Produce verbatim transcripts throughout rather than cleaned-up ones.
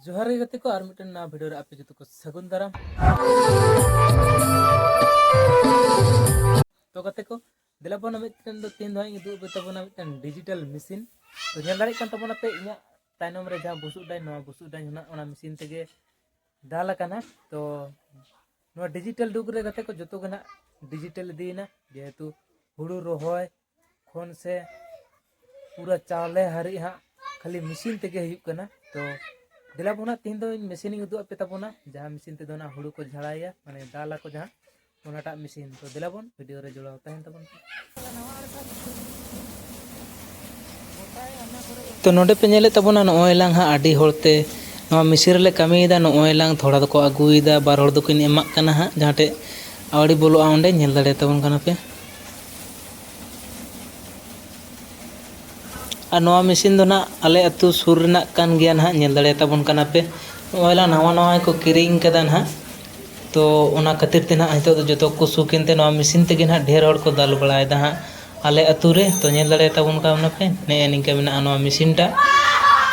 ᱡᱚᱦᱟᱨ ᱜᱮ ᱜᱟᱛᱮ ᱠᱚ, ᱟᱨ ᱢᱤᱫᱴᱮᱱ ᱱᱟᱣᱟ ᱵᱷᱤᱰᱤᱭᱳ ᱨᱮ ᱟᱯᱮ ᱡᱚᱛᱚ ᱠᱚ ᱥᱟᱹᱜᱩᱱ ᱫᱟᱨᱟᱢ᱾ ᱛᱚ ᱜᱟᱛᱮ ᱠᱚ, ᱫᱮᱞᱟ ᱵᱚᱱ ᱢᱤᱫᱴᱮᱱ ᱫᱚ ᱛᱮᱦᱮᱧ ᱫᱚ ᱦᱟᱸᱜ ᱤᱧ ᱩᱫᱩᱜ ᱟᱯᱮ ᱛᱟᱵᱚᱱᱟ ᱢᱤᱫᱴᱮᱱ ᱰᱤᱡᱤᱴᱟᱞ ᱢᱮᱥᱤᱱ᱾ ᱛᱚ ᱧᱮᱞ ᱫᱟᱲᱮᱭᱟᱜ ᱠᱟᱱ ᱛᱟᱵᱚᱱᱟᱯᱮ ᱤᱧᱟᱹᱜ ᱛᱟᱭᱱᱚᱢ ᱨᱮ ᱡᱟᱦᱟᱸ ᱵᱩᱥᱩᱵ ᱰᱟᱹᱧ, ᱱᱚᱣᱟ ᱵᱩᱥᱩᱵ ᱰᱟᱹᱧ ᱦᱚᱸ ᱱᱟᱜ ᱚᱱᱟ ᱢᱮᱥᱤᱱ ᱛᱮᱜᱮ ᱫᱟᱞ ᱟᱠᱟᱱᱟ᱾ ᱛᱚ ᱱᱚᱣᱟ ᱰᱤᱡᱤᱴᱟᱞ ᱡᱩᱜᱽ ᱨᱮ ᱜᱟᱛᱮ ᱠᱚ ᱡᱚᱛᱚ ᱜᱮ ᱱᱟᱜ ᱰᱤᱡᱤᱴᱟᱞ ᱤᱫᱤᱭᱮᱱᱟ, ᱡᱮᱦᱮᱛᱩ ᱦᱩᱲᱩ ᱨᱚᱦᱚᱭ ᱠᱷᱚᱱ ᱥᱮ ᱯᱩᱨᱟᱹ ᱪᱟᱣᱞᱮ ᱦᱟᱹᱨᱤᱡ ᱦᱟᱸᱜ ᱠᱷᱟᱹᱞᱤ ᱢᱮᱥᱤᱱ ᱛᱮᱜᱮ ᱦᱩᱭᱩᱜ ᱠᱟᱱᱟ᱾ ᱛᱚ ᱫᱮᱞᱟ ᱵᱚᱱ ᱦᱟᱸᱜ ᱛᱮᱦᱮᱧ ᱫᱚ ᱢᱮᱥᱤᱱ ᱤᱧ ᱩᱫᱩᱜ ᱟᱯᱮ ᱛᱟᱵᱚᱱᱟ, ᱡᱟᱦᱟᱸ ᱢᱮᱥᱤᱱ ᱛᱮᱫᱚ ᱱᱟᱜ ᱦᱩᱲᱩ ᱠᱚ ᱡᱷᱟᱲᱟᱭᱟ, ᱢᱟᱱᱮ ᱫᱟᱞ ᱟᱠᱚ ᱡᱟᱦᱟᱸ, ᱚᱱᱟᱴᱟᱜ ᱢᱮᱥᱤᱱ᱾ ᱛᱚ ᱫᱮᱞᱟ ᱵᱚᱱ ᱵᱷᱤᱰᱤᱭᱳ ᱨᱮ ᱡᱚᱲᱟᱣ ᱛᱟᱦᱮᱱ ᱛᱟᱵᱚᱱ ᱯᱮ᱾ ᱛᱚ ᱱᱚᱰᱮ ᱯᱮ ᱧᱮᱞᱮᱫ ᱛᱟᱵᱚᱱᱟ, ᱱᱚᱜᱼᱚᱭ ᱞᱟᱝ ᱦᱟᱸᱜ ᱟᱹᱰᱤ ᱦᱚᱲᱛᱮ ᱱᱚᱣᱟ ᱢᱮᱥᱤᱱ ᱨᱮᱞᱮ ᱠᱟᱹᱢᱤᱭᱮᱫᱟ᱾ ᱱᱚᱜᱼᱚᱭ ᱞᱟᱝ ᱛᱷᱚᱲᱟ ᱫᱚᱠᱚ ᱟᱹᱜᱩᱭᱮᱫᱟ, ᱵᱟᱨ ᱦᱚᱲ ᱫᱚᱠᱤᱱ ᱮᱢᱟᱜ ᱠᱟᱱᱟ ᱦᱟᱸᱜ, ᱡᱟᱦᱟᱸ ᱴᱷᱮᱡ ᱟᱹᱣᱲᱤ ᱵᱚᱞᱚᱜᱼᱟ ᱚᱸᱰᱮ, ᱧᱮᱞ ᱫᱟᱲᱮᱭᱟᱛᱟᱵᱚᱱ ᱠᱟᱱᱟ ᱯᱮ᱾ ᱟᱨ ᱱᱚᱣᱟ ᱢᱮᱥᱤᱱ ᱫᱚ ᱱᱟᱜ ᱟᱞᱮ ᱟᱹᱛᱩ ᱥᱩᱨ ᱨᱮᱱᱟᱜ ᱠᱟᱱ ᱜᱮᱭᱟ ᱱᱟᱦᱟᱜ, ᱧᱮᱞ ᱫᱟᱲᱮᱭᱟᱛᱟᱵᱚᱱ ᱠᱟᱱᱟ ᱯᱮ᱾ ᱱᱚᱜᱼᱚᱭ ᱞᱟᱝ ᱱᱟᱣᱟ ᱱᱟᱣᱟ ᱜᱮᱠᱚ ᱠᱤᱨᱤᱧ ᱠᱟᱫᱟ ᱱᱟᱦᱟᱜ, ᱛᱚ ᱚᱱᱟ ᱠᱷᱟᱹᱛᱤᱨ ᱛᱮ ᱱᱟᱦᱟᱜ ᱱᱤᱛᱚᱜ ᱫᱚ ᱡᱚᱛᱚ ᱠᱚ ᱥᱩᱠ ᱮᱱᱛᱮ ᱱᱚᱣᱟ ᱢᱮᱥᱤᱱ ᱛᱮᱜᱮ ᱱᱟᱦᱟᱜ ᱰᱷᱮᱨ ᱦᱚᱲ ᱠᱚ ᱫᱟᱞ ᱵᱟᱲᱟᱭᱮᱫᱟ ᱦᱟᱸᱜ ᱟᱞᱮ ᱟᱹᱛᱩ ᱨᱮ᱾ ᱛᱚ ᱧᱮᱞ ᱫᱟᱲᱮᱭᱟᱛᱟᱵᱚᱱ ᱠᱟᱱᱟ ᱯᱮ, ᱱᱮᱜᱼᱮ ᱱᱤᱝᱠᱟᱹ ᱢᱮᱱᱟᱜᱼᱟ ᱱᱚᱣᱟ ᱢᱮᱥᱤᱱ ᱴᱟᱜ᱾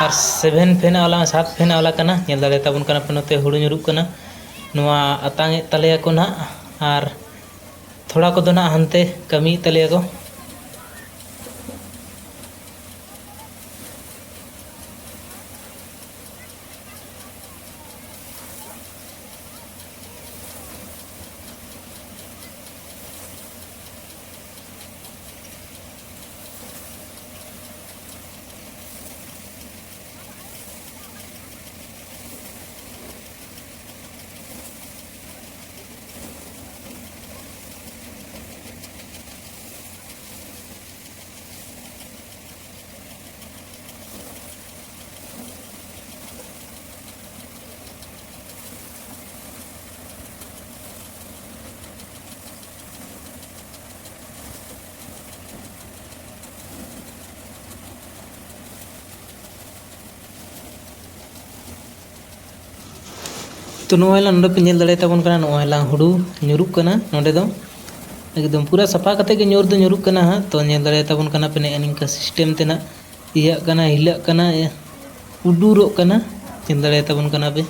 ᱟᱨ ᱥᱮᱵᱷᱮᱱ ᱯᱷᱮᱱ ᱟᱣᱞᱟ, ᱥᱟᱛ ᱯᱷᱮᱱ ᱟᱣᱞᱟ ᱠᱟᱱᱟ, ᱧᱮᱞ ᱫᱟᱲᱮᱭᱟᱛᱟᱵᱚᱱ ᱠᱟᱱᱟ ᱯᱮ, ᱱᱚᱛᱮ ᱦᱩᱲᱩ ᱧᱩᱨᱩᱜ ᱠᱟᱱᱟ᱾ ᱱᱚᱣᱟ ᱟᱛᱟᱝ ᱮᱫ ᱛᱟᱞᱮᱭᱟ ᱠᱚ ᱱᱟᱦᱟᱜ, ᱟᱨ ᱛᱷᱚᱲᱟ ᱠᱚᱫᱚ ᱱᱟᱦᱟᱜ ᱦᱟᱱᱛᱮ ᱠᱟᱹᱢᱤᱭᱮᱫ ᱛᱟᱞᱮᱭᱟ ᱠᱚ᱾ ᱛᱚ ᱱᱚᱜᱼᱚᱭ ᱞᱟᱝ ᱱᱚᱰᱮ ᱯᱮ ᱧᱮᱞ ᱫᱟᱲᱮᱭᱟᱛᱟᱵᱚᱱ ᱠᱟᱱᱟ, ᱱᱚᱜᱼᱚᱭ ᱞᱟᱝ ᱦᱩᱲᱩ ᱧᱩᱨᱩᱜ ᱠᱟᱱᱟ ᱱᱚᱰᱮ ᱫᱚ᱾ ᱮᱠᱫᱚᱢ ᱯᱩᱨᱟᱹ ᱥᱟᱯᱷᱟ ᱠᱟᱛᱮ ᱜᱮ ᱧᱩᱨ ᱫᱚ ᱧᱩᱨᱩᱜ ᱠᱟᱱᱟ ᱦᱟᱸᱜ᱾ ᱛᱚ ᱧᱮᱞ ᱫᱟᱲᱮᱭᱟᱛᱟᱵᱚᱱ ᱠᱟᱱᱟ ᱯᱮ, ᱱᱮᱜᱼᱮ ᱱᱤᱝᱠᱟ ᱥᱤᱥᱴᱮᱢ ᱛᱮ ᱱᱟᱜ ᱤᱭᱟᱹᱜ ᱠᱟᱱᱟ, ᱦᱤᱞᱟᱹᱜ ᱠᱟᱱᱟ, ᱯᱩᱰᱩᱨᱚᱜ ᱠᱟᱱᱟ᱾ ᱧᱮᱞ ᱫᱟᱲᱮᱭᱟᱛᱟᱵᱚᱱ ᱠᱟᱱᱟ ᱯᱮ᱾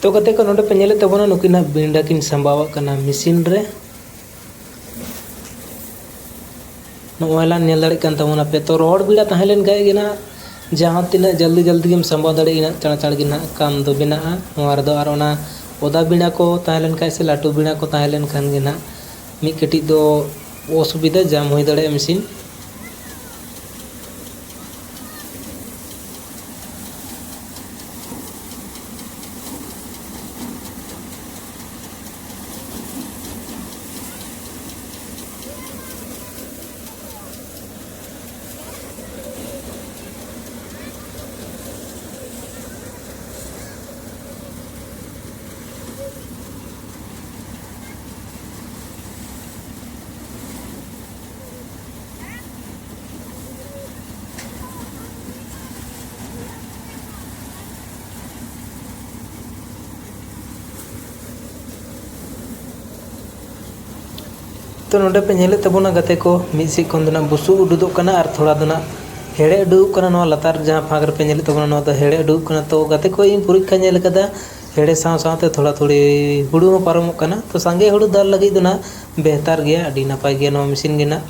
ᱛᱚ ᱜᱟᱛᱮ ᱠᱚ, ᱱᱚᱰᱮ ᱯᱮ ᱧᱮᱞᱮᱫ ᱛᱟᱵᱚᱱᱟ, ᱱᱩᱠᱤᱱᱟᱜ ᱵᱤᱸᱰᱟ ᱠᱤᱱ ᱥᱟᱢᱵᱟᱣᱟᱜ ᱠᱟᱱᱟ ᱢᱮᱥᱤᱱ ᱨᱮ᱾ ᱱᱚᱜᱼᱚᱭ ᱞᱟᱝ ᱧᱮᱞ ᱫᱟᱲᱮᱭᱟᱜ ᱠᱟᱱ ᱛᱟᱵᱚᱱᱟ ᱯᱮ᱾ ᱛᱚ ᱨᱚᱦᱚᱲ ᱵᱤᱸᱰᱟ ᱛᱟᱦᱮᱸ ᱞᱮᱱ ᱠᱷᱟᱡ ᱜᱮ ᱱᱟᱦᱟᱜ, ᱡᱟᱦᱟᱸ ᱛᱤᱱᱟᱹᱜ ᱡᱚᱞᱫᱤ ᱡᱚᱞᱫᱤ ᱜᱮᱢ ᱥᱟᱢᱵᱟᱣ ᱫᱟᱲᱮᱭᱟᱜᱼᱟ, ᱤᱱᱟᱹᱜ ᱪᱟᱬ ᱪᱟᱬ ᱜᱮ ᱱᱟᱦᱟᱜ ᱠᱟᱢ ᱫᱚ ᱵᱮᱱᱟᱜᱼᱟ᱾ ᱱᱚᱣᱟ ᱨᱮᱫᱚ ᱟᱨ ᱚᱱᱟ ᱚᱫᱟ ᱵᱤᱸᱰᱟ ᱠᱚ ᱛᱟᱦᱮᱸ ᱞᱮᱱ ᱠᱷᱟᱡ ᱥᱮ ᱞᱟᱹᱴᱩ ᱵᱤᱸᱰᱟ ᱠᱚ ᱛᱟᱦᱮᱸ ᱞᱮᱱ ᱠᱷᱟᱱ ᱜᱮ ᱱᱟᱦᱟᱜ ᱢᱤᱫ ᱠᱟᱹᱴᱤᱡ ᱫᱚ ᱚᱥᱩᱵᱤᱫᱷᱟ ᱡᱟᱢ ᱦᱩᱭ ᱫᱟᱲᱮᱭᱟᱜᱼᱟ ᱢᱮᱥᱤᱱ᱾ ᱛᱚ ᱱᱚᱰᱮ ᱯᱮ ᱧᱮᱞᱮᱫ ᱛᱟᱵᱚᱱᱟ ᱜᱟᱛᱮ ᱠᱚ, ᱢᱤᱫ ᱥᱮᱫ ᱠᱷᱚᱱ ᱫᱚ ᱱᱟᱜ ᱵᱩᱥᱩᱵ ᱩᱰᱩᱫᱚᱜ ᱠᱟᱱᱟ ᱟᱨ ᱛᱷᱚᱲᱟ ᱫᱚ ᱱᱟᱜ ᱦᱮᱲᱮ ᱩᱰᱩᱠᱚᱜ ᱠᱟᱱᱟ᱾ ᱱᱚᱣᱟ ᱞᱟᱛᱟᱨ ᱡᱟᱦᱟᱸ ᱯᱷᱟᱸᱠ ᱨᱮᱯᱮ ᱧᱮᱞᱮᱫ ᱛᱟᱵᱚᱱᱟ, ᱱᱚᱣᱟ ᱫᱚ ᱦᱮᱲᱮ ᱩᱰᱩᱠᱚᱜ ᱠᱟᱱᱟ᱾ ᱛᱚ ᱜᱟᱛᱮ ᱠᱚ, ᱤᱧ ᱯᱚᱨᱤᱠᱠᱷᱟ ᱧᱮᱞ ᱠᱟᱫᱟ, ᱦᱮᱲᱮ ᱥᱟᱶ ᱥᱟᱶᱛᱮ ᱛᱷᱚᱲᱟ ᱛᱷᱩᱲᱤ ᱦᱩᱲᱩ ᱦᱚᱸ ᱯᱟᱨᱚᱢᱚᱜ ᱠᱟᱱᱟ᱾ ᱛᱚ ᱥᱟᱸᱜᱮ ᱦᱩᱲᱩ ᱫᱟᱞ ᱞᱟᱹᱜᱤᱫ ᱫᱚ ᱱᱟᱜ ᱵᱮᱦᱛᱟᱨ ᱜᱮᱭᱟ, ᱟᱹᱰᱤ ᱱᱟᱯᱟᱭ ᱜᱮᱭᱟ ᱱᱚᱣᱟ ᱢᱮᱥᱤᱱ ᱜᱮ ᱱᱟᱜ᱾